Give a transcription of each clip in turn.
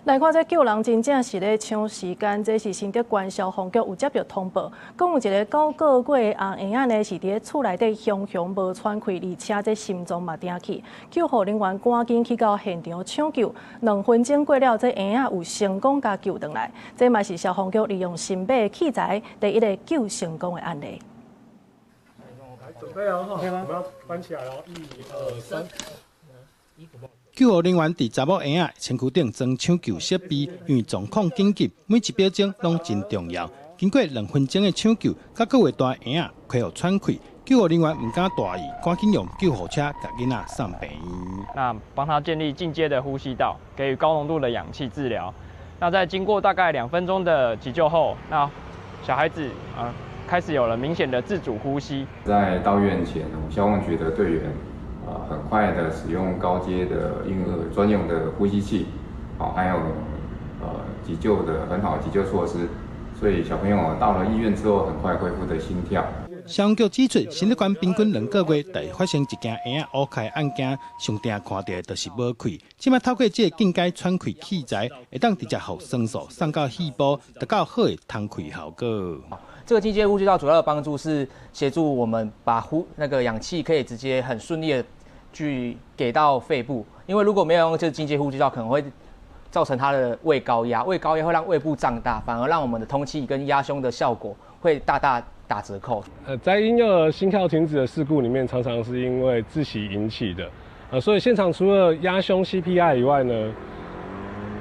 來看這救人真正是咧搶時間，這是新竹縣消防局有接著通報，講有一個9個月的紅嬰仔呢，是佇咧厝內底雄雄無喘氣，而且這心臟嘛定去，救護人員趕緊去到現場搶救，2分鐘過了，這嬰仔有成功共救轉來，這嘛是消防局利用新買的器材第一个救成功的案例。準備哦，我們要翻起來哦，一、二、三。救護人員佇查某嬰仔身軀頂裝搶救設備，因為狀況緊急，每一秒鐘攏真重要。經過2分鐘的搶救，閣閣有大嬰仔恢復喘氣，救護人員毋敢大意，趕緊用救護車共囡仔送病院。那幫他建立進階的呼吸道，給予高濃度的氧氣治療。那在經過大概2分鐘的急救後，那小孩子啊開始有了明顯的自主呼吸。在到院前，消防局的隊員很快的使用高階的嬰兒專用的呼吸器，還有急救的很好的急救措施，所以小朋友到了醫院之後，很快恢復的心跳。消防局指出，新竹縣平均2個月就會發生一件嬰仔烏開案件，上定看著的就是無氣。這擺透過這個進階喘氣器材，會當直接予酸素送到肺部，達到好的通氣效果。這個進階呼吸道主要的幫助是協助我們把呼那個氧氣可以直接很順利的去給到肺部，因為如果沒有用這個進階呼吸道，可能會造成他的胃高壓，胃高壓會讓胃部脹大，反而讓我們的通氣跟壓胸的效果會大大打折扣。在嬰幼兒心跳停止的事故裡面，常常是因為窒息引起的，所以現場除了壓胸 CPR 以外呢，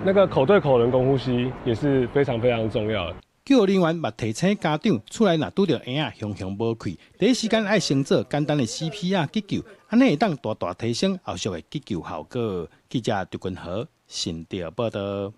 那個口對口人工呼吸也是非常非常重要的。救護人員嘛提醒家長，厝內若拄著嬰仔雄雄無氣，第一時間愛先做簡單的 CPR 急救，按呢會當大大提升後續的急救效果。記者劉君和新竹報導。